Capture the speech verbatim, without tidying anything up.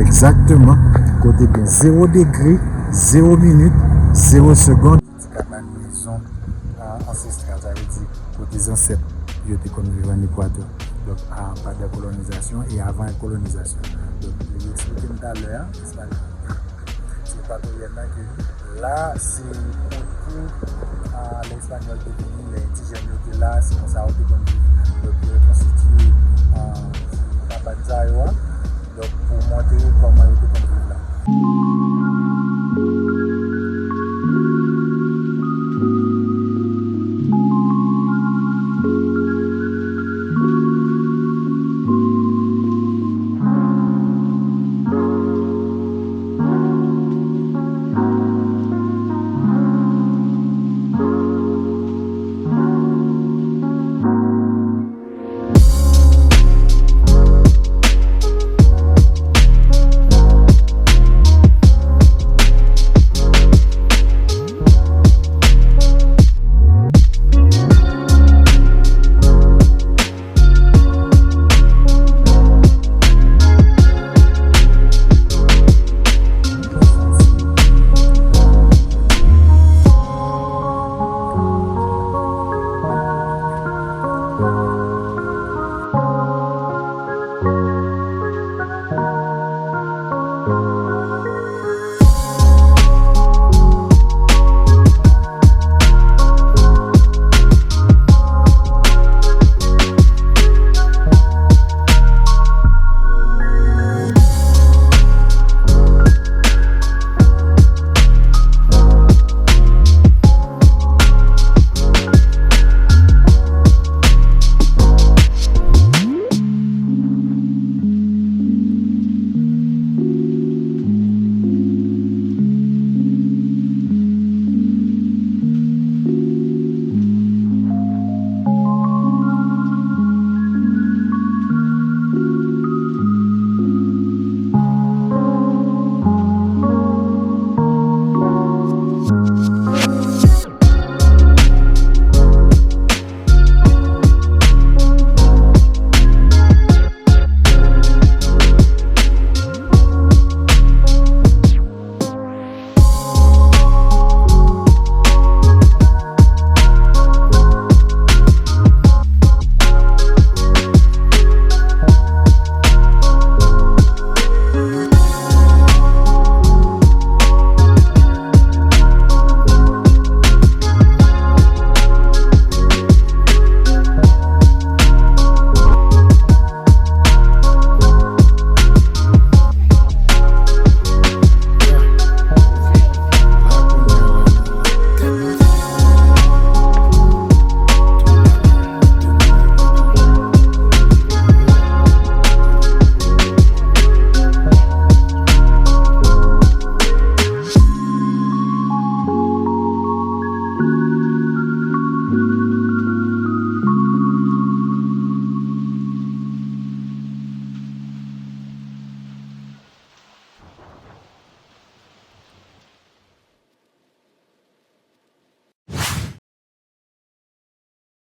Egzakteman, kote gen zewo degre, zewo minit, zewo segonn. Ti kabàn mezon, a, ansestral, sa vle di kote zansèt yo te konn viv an Ekwatè. Donk, a, pandan kolonizasyon e avan kolonizasyon. Donk, li eksplike m talè a, Espanyòl, ti Ekwatoryen nan, ke la, se kote, a, lè Espanyòl te vini, lè endijèn yo te la, se konsa yo te konn viv. Donk, yo rekonstitiye, a, ti kabàn sa yo a. Donk, pou montre kòman yo te konn viv la.